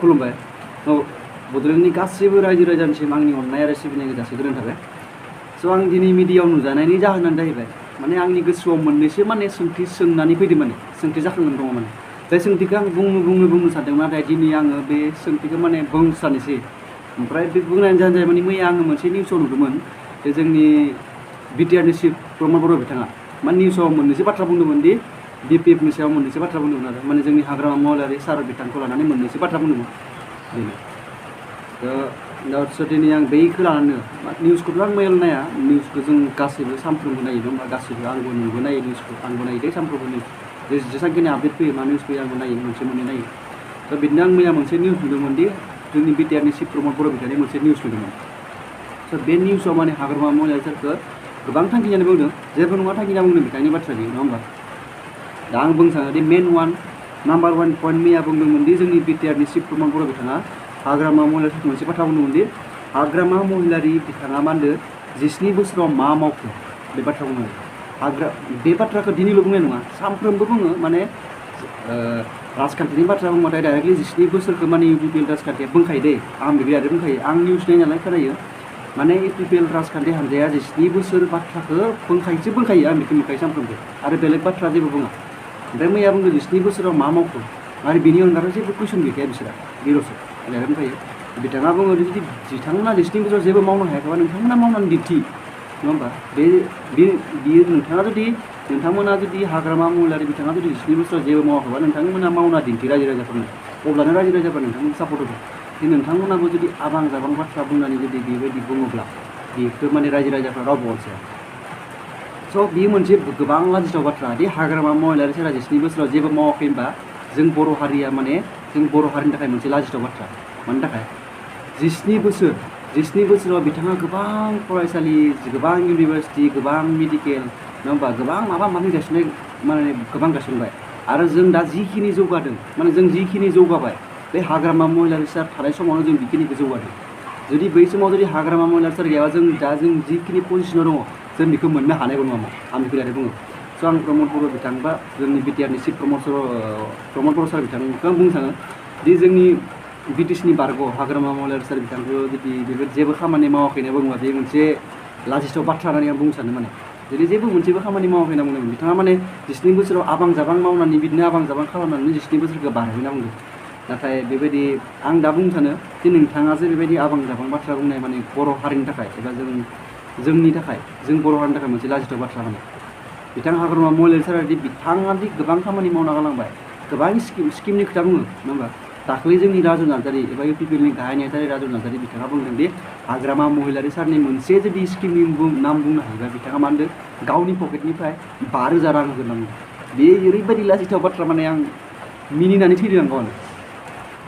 खुलुमबाय बड'लेण्डनि गासैबो रायजो राजानिसिम आंनि अननाय आरो सिबिनायखौ जासिग्रोनाय थाबाय। स' आं दिनै मिडियायाव नुजानायनि जाहोनानो जाहैबाय माने आंनि गोसोआव मोननैसो माने सोंथि सोंनानै फैदों, माने सोंथि जाखांनानै दङ। माने जाय सोंथिखौ आं बुंनो सानदोंमोन, नाथाय दिनै आङो बे सोंथिखौ माने बुंसानोसै। ओमफ्राय बे बुंनायनि जाहोना जाहैबाय माने मैया आङो मोनसे निउसाव नुदोंमोन जे जोंनि बिटिआरनि चिफ प्रमद बर' बिथाङा माने निउसाव मोननैसो बाथ्रा बुंदोंमोन दि बिपिएफनि सायाव मोननैसो बाथ्रा बुंदोंमोन आरो माने जोंनि हाग्रामा महिलारि सार बिथांखौ लानानै मोननैसो बाथ्रा बुंदोंमोन बेनो। स' दिनै आं बैखौ लानानै निउसखौथ' आं मैया नाया, निउसखौ जों गासैबो सानफ्रोमबो नायो नङा होमबा, गासैबो आंबो नुबो नायो निउसखौ, आंबो नायो दे सानफ्रोमबो निउस जेसेबांखिनि आपडेट फैयो मा निउस फैयो आंबो नायो, मोनसे मोननै नायो। स' बिदिनो आं मैया मोनसे निउस नुदोंमोन दि जोंनि बिटिआरनि चिफ प्रमद बर' बिथांनि मोनसे निउस नुदोंमोन। स' बे निउसाव माने हाग्रामा महिलारि सारखौ गोबां थांखिनानै बुंदों, जेबो नङा थांखिना बुंदों बिथांनि बाथ्रा गैया नङा होमबा। दा आं बुंनो सानो दि नाम्बार वान पइन्ट मैया बुंदोंमोन दि जोंनि बिटिआरनि चिफ प्रमद बर' बिथाङा हाग्रामा महिलारि मोनसे बाथ्रा बुंदोंमोन दि हाग्रामा महिलारि बिथाङा मा होनदों 17 बोसोराव मा मावखो बे बाथ्रा बुङो। बे बाथ्राखौ दिनैल' बुंनाय नङा, सानफ्रोमबो बुङो। माने राजखान्थिनि बाथ्रा बुंबाथाय डाइरेक्टलि 17 बोसोरखौ माने इउपिपिएल राजखान्थिया बुंखायो दे, आं बिराद बुंखायो, आं निउस नायो नालाय खोनायो। माने इउपिपिएल राजखान्थि हान्जाया 17 बोसोर बाथ्राखौ बुंखायो, आं बेखौ नुखायो सानफ्रोमबो, आरो बेलेग बाथ्रा जेबो बुङा। ओमफ्राय मैया बुंदों 17 बोसोराव मा मावखो, आरो बेनि अनगायै जेबो कुइसन गैखाया बिसोरा, बेल'सो डाइरेक्ट बुंखायो। बिथाङा बुङो जुदि बिथांमोना 17 बोसोराव जेबो मावनो हायाखैबा नोंथांमोना मावनानै दिन्थि नङा होमबा। बियो नोंथांमोना जुदि हाग्रामा महिलारि बिथाङा जुदि 17 बोसोराव जेबो मावाखैबा नोंथांमोना मावना दिन्थि रायजो राजाफोरनो, अब्लानो रायजो राजाफोरा नोंथांमोनखौ सापर्ट होगोन। नोंथांमोनाबो जुदि आबां जाबां बाथ्रा बुंनानै जुदि बेबायदि बुङोब्ला बेखौ माने रायजो राजाफ्रा रावबो अनसाया। स' बेयो मोनसे गोबां लाजिथाव बाथ्रा दि हाग्रामा महिलारि सारा 17 बोसोराव जेबो मावाखै होनबा जों बर' हारिया माने जों बर' हारिनि थाखाय मोनसे लाजिथाव बाथ्रा। मानि थाखाय 17 बोसोराव बिथाङा गोबां फरायसालि, गोबां इउनिभारसिटि, गोबां मेडिकेल नङा होमबा, गोबां माबा माबि गायसननाय माने गोबां गायसनबाय। आरो जों दा जिखिनि जौगादों, माने जों जिखिनि जौगाबाय बे हाग्रामा महिलारि सार थानाय समावनो जों बेखिनिखौ जौगादों। जुदि बै समाव जुदि हाग्रामा महिलारि सार गैयाबा जों जिखिनि पजिसनाव दङ जों बेखौ मोननो हानायबो नङामोन, आं बेखौ डाइरेक्ट बुङो। स' आं प्रमद बर' बिथां बा जोंनि बिटिआरनि चिफ प्रमद बर' सार बिथांखौ आं बुंनो सानो दि जोंनि बिटिसिनि बारग' हाग्रामा महिलारि सार बिथांखौ जुदि बेबायदि जेबो खामानि मावाखै होनना बुङोबा बे मोनसे लाजिथाव बाथ्रा होननानै आं बुंनो सानो। माने जुदि जेबो मोनसेबो खामानि मावाखै होनना बुंदों बिथाङा, माने 17 बोसोराव आबां जाबां मावनानै बिदिनो आबां जाबां खालामनानै 17 बोसोरखौ बारहोना बुंदों। नाथाय बेबायदि आं दा बुंनो सानो कि नोंथाङा जे बेबायदि आबां जाबां बाथ्रा बुंनाय माने बर' हारिनि थाखाय एबा जोंनि थाखाय, जों बर' हारिनि थाखाय मोनसे लाजिथाव बाथ्रा। माने बिथां हाग्रामा महिलारि सारा बिथाङा दि गोबां खामानि मावना गालांबाय, गोबां स्किमनि खोथा बुङो नङा होमबा। दाख्लै जोंनि राजु नार्जारि एबा इउपिपिएलनि गाहाय नेहाथारि राजु नार्जारि बिथाङा बुंदों दि हाग्रामा महिलारि सारनि मोनसे जुदि स्किमनि नाम बुंनो हायोबा बिथाङा मा होनदों गावनि पकेटनिफ्राय 5,000 रां होगोन होनना बुंदों। बे ओरैबायदि लाजिथाव बाथ्रा, माने आं मिनिनानै थैदों आं गावनो।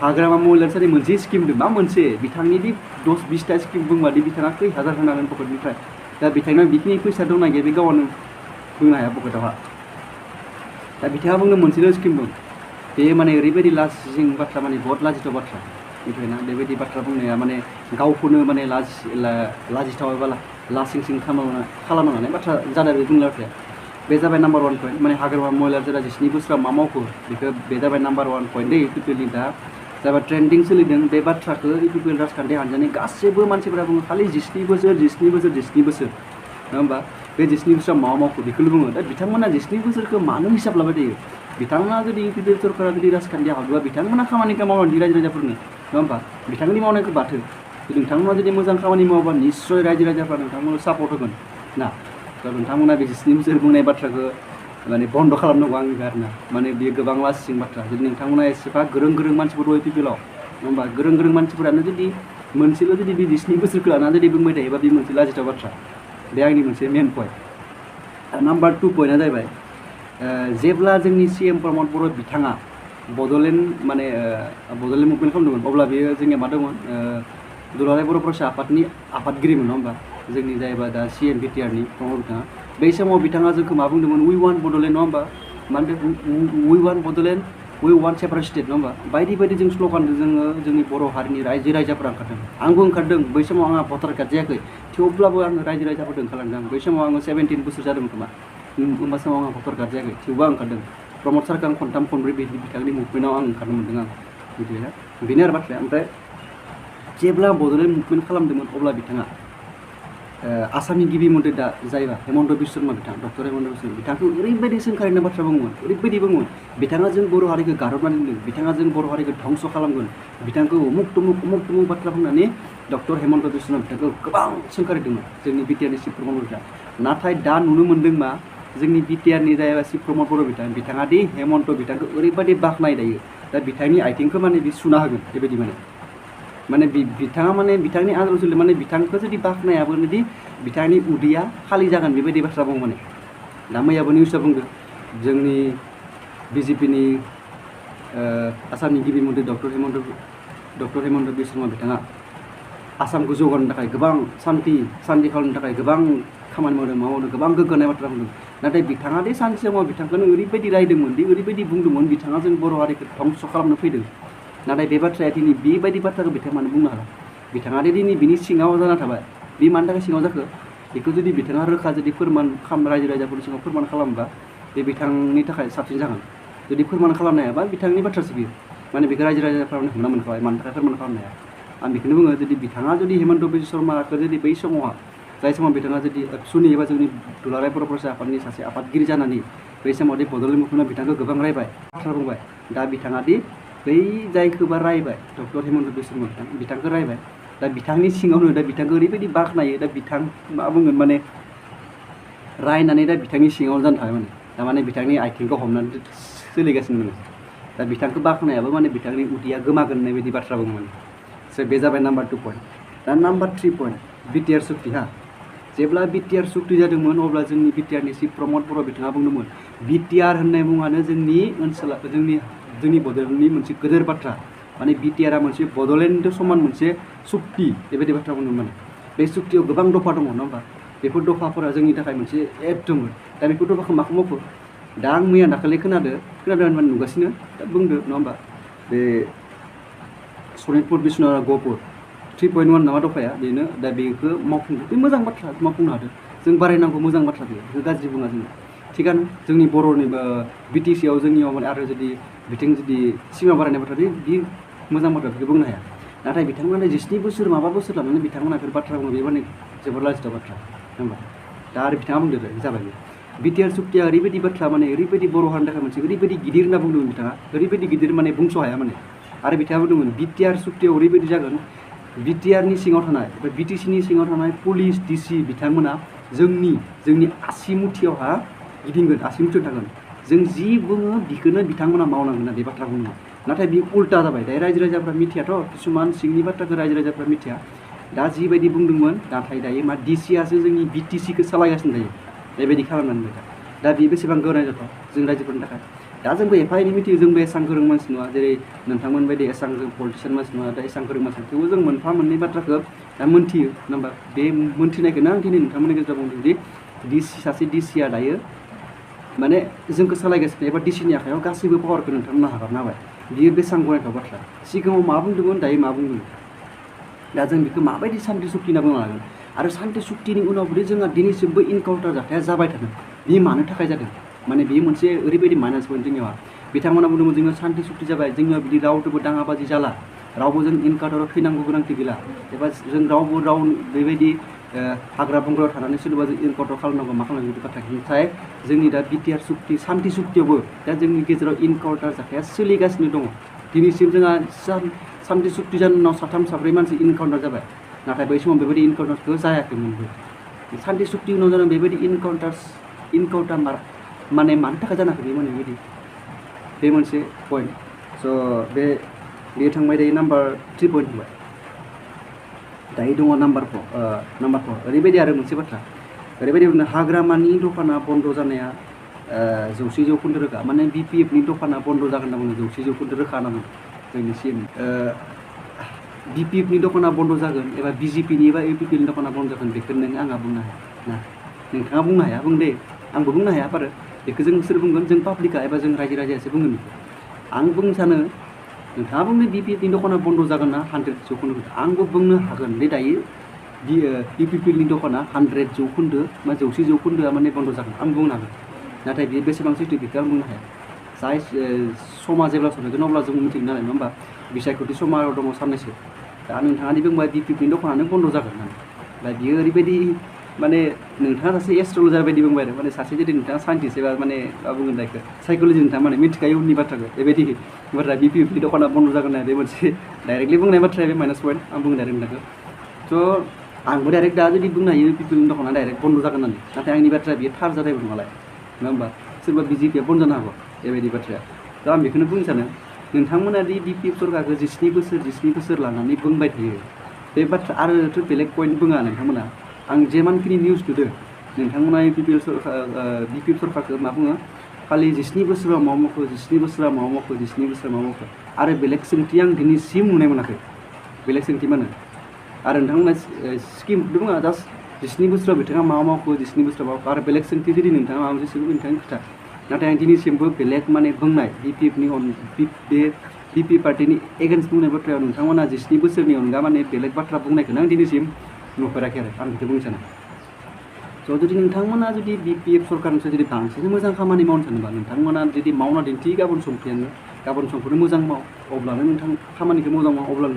हाग्रामा महिलारि सारनि मोनसे स्किम दं, मा मोनसे बिथांनि दि 10-20टा स्किम बुंबादि बिथाङा खै हाजार होनांगोन पकेटनिफ्राय, दा बिथांनाव बेखिनि फैसा दंना गैया बे गावनो बुंनो हाया पकेटावहा। दा बिथाङा बुंदों मोनसेल' स्किम दं, बे माने ओरैबायदि लाजिं बाथ्रा, माने बहुत लाजिथाव बाथ्रा। ओमफ्राय ना बेबायदि बाथ्रा बुंनाया माने गावखौनो माने लाजिथाव एबा लासिं सिं खालामनो हानाय बाथ्रा जादों बे बुंनाय बाथ्राया। बे जाबाय नाम्बार 1 पइन्ट, माने हाग्रामा महिलारि सारा 17 बोसोराव मा मावखो बेखौ, बे जाबाय नाम्बार 1 पइन्ट दै इउपिपिएलनि दा जाबाय ट्रेन्डिं सोलिदों। बे बाथ्राखौ इउपिपिएल राजखान्थि हान्जानि गासैबो मानसिफोरा बुङो, खालि 17 बोसोर नङा होमबा। बे 17 बोसोराव मा मावखो बेखौल' बुङो। दा बिथांमोना 17 बोसोरखौ मानो हिसाब लाबाय थायो? बिथांमोना जुदि इउपिपिएल सरकारा जुदि राजखान्थि हाबोबा बिथांमोना खामानिखौ मावनानै रायजो राजाफोरनो नङा होमबा, बिथांनि मावनायखौ बाथो। नोंथांमोना जुदि मोजां खामानि मावोबा निस्सय रायजो राजाफ्रा नोंथांमोनखौ सापर्ट होगोन ना। दा नोंथांमोना बे 17 बोसोर बुंनाय बाथ्राखौ माने बन्द' खालामनांगौ आंनिबा आरोना। माने बेयो गोबां लासिं बाथ्रा। जुदि नोंथांमोना एसेबा गोरों मानसिफोर दङ इउपिपिएलआव नङा होमबा, गोरों मानसिफोरानो जुदि मोनसेल' जुदि बे 17 बोसोरखौ लानानै जुदि बुंबाय थायोबा बे मोनसे लाजिथाव बाथ्रा। बे आंनि मोनसे मेन पइन्ट। नाम्बार 2 पइन्टआ जाहैबाय जेब्ला जोंनि CM प्रमद बर' बिथाङा बड'लेण्ड मुभमेन्ट खालामदोंमोन, अब्ला बेयो जोंनिया मा दंमोन, दुलाराय बर' फरायसा आफादनि आफादगिरिमोन नङा होमबा, जोंनि जायबा दा CM बिटिआरनि प्रमद बिथाङा। बै समाव बिथाङा जोंखौ मा बुंदोंमोन, उइ वान्ट बड'लेण्ड नङा होमबा, मा होनदों उइ वान्ट बड'लेण्ड, उइ वान्ट सेपारेट स्टेट नङा होमबा। बायदि जों स्ल'गानजों जोङो जोंनि बर' हारिनि रायजो राजाफोरा ओंखारदों। आंबो ओंखारदों। बै समाव आंहा भटार कार्ड जायाखै, थेवब्लाबो आङो रायजो राजाफोरजों ओंखारलांदों। बै समाव आङो 17 बोसोर जादोंमोन खोमा, होमबा समाव आंहा भटार कार्ड जायाखै, थेवबो आं ओंखारदों। प्रमद सारखौ आं खनथाम खनब्रै बिथांनि मुभमेन्टआव आं ओंखारनो मोन्दों। आं मिथिबायना बेनो आरो बाथ्राया ओमफ्राय जेब्ला बड'लेण्ड मुभमेन्ट खालामदोंमोन अब्ला बिथाङा आसामनि गिबि मन्त्रि दा जायबा हेमन्त बिश्व शर्मा बिथां डक्टर हेमन्त बिश्व शर्मा बिथांखौ ओरैबायदि सोंखारिनाय बाथ्रा बुङोमोन ओरैबायदि बुङोमोन बिथाङा जों बर' हारिखौ गारहरनानै दोनदों बिथाङा जों बर' हारिखौ ध्वंस खालामगोन बिथांखौ उमुक तुमुक बाथ्रा बुंनानै डक्टर हेमन्त बिश्व शर्मा बिथांखौ गोबां सोंखारिदोंमोन जोंनि बिटिआरनि चिफ प्रमद बर' बिथां नाथाय दा नुनो मोन्दों मा जोंनि बिटिआरनि जायबा चिफ प्रमद बर' बिथाङा दि हेमन्त बिथांखौ ओरैबायदि बाख्नाय दायो दा बिथांनि आथिंखौ माने बि सुना होगोन बेबायदि माने बिथाङा माने बिथांनि आन्दाराव माने बिथांखौ जुदि बाख्नायाबोदि बिथांनि उदैया खालि जागोन बेबायदि बाथ्रा बुङो माने दा मैयाबो निउसआ बुंदों जोंनि बिजेपिनि आसामनि गिबि मन्त्रि डक्टर हेमन्त बिश्व शर्मा बिथाङा आसामखौ जौगानो थाखाय गोबां सान्थि खालामनो थाखाय गोबां खामानि मावदों गोबां गोग्गानाय बाथ्रा बुंदों नाथाय बिथाङा दि सानसे समाव बिथांखौनो ओरैबायदि रायदोंमोन दि ओरैबायदि बुंदोंमोन बिथाङा जों बर' हारिखौ ध्वंस खालामनो फैदों नाथाय बे बाथ्राया दिनै बेबायदि बाथ्राखौ बिथाङा मानो बुंनो हाला बिथाङा दिनै बिनि सिङाव जाना थाबाय बे मानि थाखाय सिङाव जाखो बेखौ जुदि बिथाङा रोखा जुदि फोरमान रायजो राजाफोरनि सिङाव फोरमान खालामोबा बे बिथांनि थाखाय साबसिन जागोन जुदि फोरमान खालामनो हायाबा बिथांनि बाथ्रासो बियो माने बेखौ रायजो राजाफ्रा हमना मोनखाबाय मानि थाखाय फोरमान खालामनो हाया आं बेखौनो बुङो जुदि बिथाङा जुदि हेमन्त बिश्व शर्माखौ जुदि बै समावहा जाय समाव बिथाङा जुदि एबसुनि एबा जोंनि दुलाराय बर' फरायसा आफादनि सासे आफादगिरि जानानै बै समाव दि बड'लेण्ड मुभमेन्टआव बिथांखौ गोबां रायबाय बाथ्रा बुंबाय दा बिथाङा दि बै जायखौबा रायबाय डक्टर हेमन्त बिश्व शर्मा बिथांखौ रायबाय दा बिथांनि सिङावनो दा बिथांखौ ओरैबायदि बाख्नायो दा बिथां मा बुंगोन माने रायनानै दा बिथांनि सिङाव जानो थाबाय माने थारमाने बिथांनि आथिंखौ हमनानै सोलिगासिनो दा बिथांखौ बाख्नायाबो माने बिथांनि उदैया गोमागोन होननाय बायदि बाथ्रा बुङो माने सो बे जाबाय नाम्बार 2 पइन्ट दा नाम्बार 3 पइन्ट बिटिआर सुक्ति जेब्ला बिटिआर सुक्ति जादोंमोन अब्ला जोंनि बिटिआरनि चिफ प्रमद बर' बिथाङा बुंदोंमोन बिटिआर होननाय मुङानो जोंनि ओनसोला जोंनि बड'लेण्डनि मोनसे गोदोर बाथ्रा माने बिटिआरआ मोनसे बड'लेण्ड समान मोनसे सुक्ति बेबायदि बाथ्रा बुंदों माने बे सुक्तियाव गोबां दफा दङ नङा होमबा बेफोर दफाफोरा जोंनि थाखाय मोनसे एकदम दा बेफोर दफाखौ माखौ मावखो दा आं मैया दाखालि खोनादों माने नुगासिनो दा बुंदो नङा होमबा बे सनितपुर बिश्वनाथ गहपुर 3.1 नामा दफाया बेनो दा बेखौ मावफुंदो बे मोजां बाथ्रा मावफुंनो हादों जों बारायनांगौ मोजां बाथ्रा बेखौ गाज्रि बुङा जोङो थिगानो जोंनि बर'नि बिटिसिआव जोंनियाव माने आरो जुदि बिथिं जुदि सिमा बारायनाय बाथ्रा बे मोजां बाथ्रा बेखौ बुंनो हाया नाथाय बिथांमोना 17 बोसोर माबा बोसोर लानानै बिथांमोना बेफोर बाथ्रा बुङो बे माने जोबोर लाजिथाव बाथ्रा होनबा दा आरो बिथाङा बुंदो जाबाय बिटिआर सुक्तिया ओरैबायदि बाथ्रा माने ओरैबायदि बर' हारिनि थाखाय मोनसे ओरैबायदि गिदिर होनना बुंदोंमोन बिथाङा ओरैबायदि गिदिर माने बुंस' हाया माने आरो बिथाङा बुंदोंमोन बिटिआर सुक्तियाव ओरैबायदि जागोन बिटिआरनि सिङाव थानाय एबा बिटिसिनि सिङाव थानाय पुलिस डिसि बिथांमोना जोंनि आसिमुथियावहा गिदिंगोन आसिमुथियाव थागोन जों जि बुङो बेखौनो बिथांमोना मावनांगोन होनना बे बाथ्रा बुङो नाथाय बे उल्टा जाबाय दायो रायजो राजाफ्रा मिथियाथ' किसुमान सिंनि बाथ्राखौ रायजो राजाफ्रा मिथिया दा जिबायदि बुंदोंमोन नाथाय दायो मा डिसिआसो जोंनि बिटिसिखौ सालायगासिनो थायो बेबायदि खालामनानै दा बे बेसेबां गनायजाथाव जों रायजोफोरनि थाखाय दा जोंबो एफा एनै मिथियो जोंबो एसां गोरों मानसि नङा जेरै नोंथांमोन बायदि एसां जों पलिटिसियान मानसि नङा दा एसां गोरों मानसि थेवबो जों मोनफा मोननै बाथ्राखौ दा मोनथियो नङा होमबा बे मोनथिनायखौनो आं दिनै नोंथांमोननि गेजेराव बुंदों दि सासे डिसिआ दायो माने जोंखौ सालायगासिनो एबा डिसिनि आखायाव गासैबो पावारखौ नोंथांमोना हगारना होबाय बियो बेसेबां गनायथाव बाथ्रा सिगाङाव मा बुंदोंमोन दायो मा बुंदों दा जों बेखौ माबायदि सान्थि सुक्ति होनना बुंनो हागोन आरो सान्थि सुक्तिनि उनावबो जोंहा दिनैसिमबो इनकाउन्टार जाथाया जाबाय थादों बेयो मानो थाखाय जादों माने बेयो मोनसे ओरैबायदि माइनास पइन्ट जोंनियाव बिथांमोना बुंदोंमोन जोङो सान्थि सुक्ति जाबाय जोंनियाव बिदि रावजोंबो दाङाबाजि जाला रावबो जों इनकाउन्टाराव थैनांगौ गोनांथि गैला एबा जों रावबो बेबायदि हाग्रा बंग्रायाव थानानै सोरबा जों इनकाउन्टार खालामनांगौ मा खालामनांगौ बिदि बाथ्रा नाथाय जोंनि दा बिटिआर सुक्ति सान्ति सुक्तियावबो दा जोंनि गेजेराव इनकाउन्टार जाथाया सोलिगासिनो दङ दिनैसिम जोंहा सान्ति सुक्ति जानायनि उनाव 3-4 मानसि इनकाउन्टार जाबाय नाथाय बै समाव बेबायदि इनकाउन्टारखौ जायाखैमोनबो सान्ति सुक्ति उनाव जादों बेबायदि इनकाउन्टार माने मानि थाखाय जानाखै बे माने बे मोनसे पइन्ट स' बेयो थांबाय दायो नाम्बार 3 पइन्ट थांबाय दायो दङ नाम्बार 4 ओरैबायदि आरो मोनसे बाथ्रा ओरैबायदि बुंनो हाग्रामानि दखाना बन्द' जानाया 100% रोखा माने बिपिएफनि दखाना बन्द' जागोन होनना बुङो 100% रोखा होनना बुङो जोंनि सिएम बिपिएफनि दखाना बन्द' जागोन एबा बिजेपिनि एबा इउपिपिनि दखाना बन्द' जागोन बेखौ आंहा बुंनो हाया ना नोंथाङा बुंनो हाया बुं दे आंबो बुंनो हाया बारो बेखौ जों सोर बुंगोन जों पाब्लिकआ एबा जों रायजो राजायासो बुंगोन आं बुंनो सानो नोंथाङा बुंनो बिपिएफनि दखाना बन्द' जागोन ना 100% आंबो बुंनो हागोन बे दायो इउपिपिनि दखाना 100% बा 100% माने बन्द' जागोन आं बुंनो हागोन नाथाय बेयो बेसेबां सैथो बेखौ आं बुंनो हाया जाय समा जेब्ला सफैगोन अब्ला जों मिथिगोन नालाय नङा होमबा बिसायख'थि समा दङ साननैसो दा नोंथाङा दि बुंबाय BPFनि दखानानो बन्द' जागोन होननानै दा बियो ओरैबायदि माने नोंथाङा सासे एस्ट्रलजार बायदि बुंबाय आरो माने सासे जुदि नोंथाङा साइन्टिस्ट एबा माने मा बुंगोन दा बेखौ साइक'लजि नोंथाङा माने मिथिखायो उननि बाथ्राखौ बेबायदि बाथ्रा BPFनि दखाना बन्द' जागोन होननाय बे मोनसे डाइरेक्टलि बुंनाय बाथ्राया बे माइनास पइन्ट आं बुंदों डाइरेक्ट नोंथांखौ थ' आंबो डाइरेक्ट दा जुदि बुंनो हायो BPFनि दखाना डाइरेक्ट बन्द' जागोन होननानै नाथाय आंनि बाथ्राया बियो थार जाद्रायबो नङालाय नङा होमबा सोरबा BJPआ बन्द' जानो हागौ बेबायदि बाथ्राया थ' आं बेखौनो बुंनो सानो नोंथांमोना दि BPF सरकारखौ 17 बोसोर लानानै बुंबाय थायो बे बाथ्रा आरोथ' बेलेग पइन्ट बुङा नोंथांमोना आं जेमानखिनि निउस नुदों नोंथांमोना BPF सरकारखौ मा बुङो खालि 17 बोसोराव मा मावखो 17 बोसोराव मा मावखो 17 बोसोराव मा मावखो आरो बेलेग सोंथि आं दिनैसिम नुनाय मोनाखै बेलेग सोंथि मानो आरो नोंथांमोना स्किम बुङा जास्ट 17 बोसोराव बिथाङा मा मावखो 17 बोसोराव मावखो आरो बेलेग सोंथि जुदि नोंथाङा माबा मोनसे सोंगोन नोंथांनि खोथा नाथाय आं दिनैसिमबो बेलेग माने बुंनाय BPFनि बे BP पार्टिनि एगेन्स्ट बुंनाय बाथ्रायाव नोंथांमोना 17 बोसोरनि अनगा माने बेलेग बाथ्रा बुंनायखौनो आं दिनैसिम नुफेराखै आरो आं बेखौ बुंनो सानो स' जुदि नोंथांमोना जुदि BPF सरकारनिफ्राय जुदि बांसिन मोजां खामानि मावनो सानोबा नोंथांमोना जुदि मावना दिन्थि गाबोन समफोरनो मोजां माव अब्लानो नोंथां खामानिखौ मोजां माव अब्ला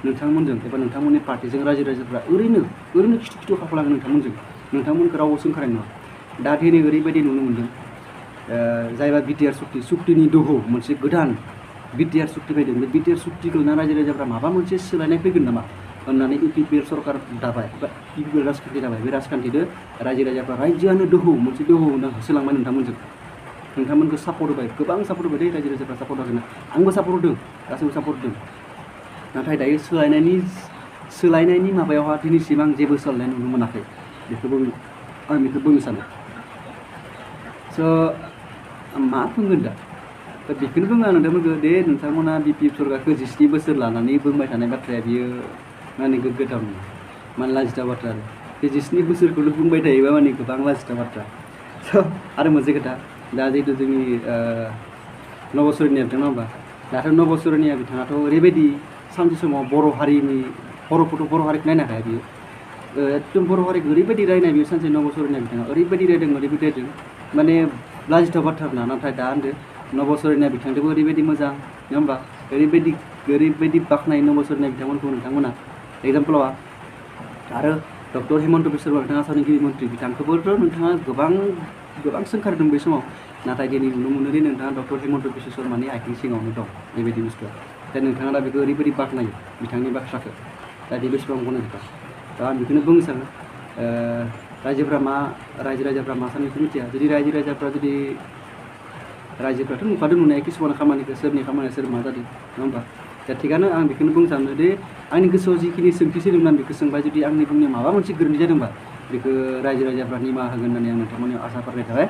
नोंथांमोनजों एबा नोंथांमोननि पार्टिजों रायजोफ्रा ओरैनो खिथु खाफ्लाङो नोंथांमोनखौ रावबो सोंखानाय नङा दा दिनै ओरैबायदि नुनो मोन्दों जायबा BTR सुक्तिनि दोहौ मोनसे गोदान BTR सुक्ति फैदों बे BTR सुक्तिखौ ना रायजोफ्रा माबा मोनसे सोलायनाय फैगोन नामा होननानै BPF सरकार दाबाय बा BPF राजखान्थि दाबाय बे राजखान्थिजों रायजोफ्रा रायजोआनो दोहौ होसोलांबाय नोंथांमोनखौ सापर्ट होबाय गोबां सापर्ट होबाय दे रायजोफ्रा सापर्ट होगोन आंबो सापर्ट होदों गासैबो सापर्ट होदों नाथाय दायो सोलायनायनि माबायावहा दिनैसिम आं जेबो सोलायनाय नुनो मोनाखै आं बेखौ बुंनो सानो स' मा बुंगोन दा बेखौनो बुङो आं नोंथांमोनखौ दे नोंथांमोना BPF सरकारखौ 17 बोसोर लानानै बुंबाय थानाय बाथ्राया बियो माने गोग्गाथाव नङा माने लाजिथाव बाथ्रा आरो बे 17 बोसोरखौल' बुंबाय थायोबा माने गोबां लाजिथाव बाथ्रा स' आरो मोनसे खोथा दा जिहेतु जोंनि नब'सरनिया बिथां नङा होमबा दाथ' नब'सरनिया बिथाङाथ' ओरैबायदि सानसे समाव बर' हारिखौ नायनो हाया बियो एकदम बर' हारिखौ ओरैबायदि रायनाय बियो सानसे नब'सरनिया बिथाङा ओरैबायदि रायदों माने लाजिथाव बाथ्रा ना नाथाय दा होनदो नब'सरनिया बिथांजोंबो ओरैबायदि मोजां नङा होमबा ओरैबायदि बाख्नाय नब'सरनिया बिथांमोनखौ नोंथांमोना एग्जाम्पलाव आरो डक्टर हेमन्त बिश्व शर्मा बिथाङा आसामनि मन्त्रि बिथांखौबोथ' नोंथाङा गोबां सोंखारदों बै समाव नाथाय दिनै नुनो मोनो दि नोंथाङा डक्टर हेमन्त बिश्व शर्मानि आथिं सिङावनो दं बेबायदि बुस्थुआ दा नोंथाङा दा बेखौ ओरैबायदि बाख्नायो बिथांनि बाथ्राखौ दा बे बेसेबां गनायथाव दा आं बेखौनो बुंनो सानो रायजोफ्रा मा सानो बेखौ मिथिया जुदि रायजोफ्राथ' नुखादों नुनाया किसुमान खामानिखौ सोरनि खामानिया सोर मा जादों नङा होमबा दा थिगानो आं बेखौनो बुंनो सानो दे आंनि गोसोआव जिखिनि सोंथि सोदोंमोन आं बेखौ सोंबाय जुदि आंनि बुंनायाव माबा मोनसे गोरोन्थि जादोंबा बेखौ रायजोफ्रा निमाहा होगोन होननानै आं नोंथांमोननियाव आसा फारिनाय थाबाय।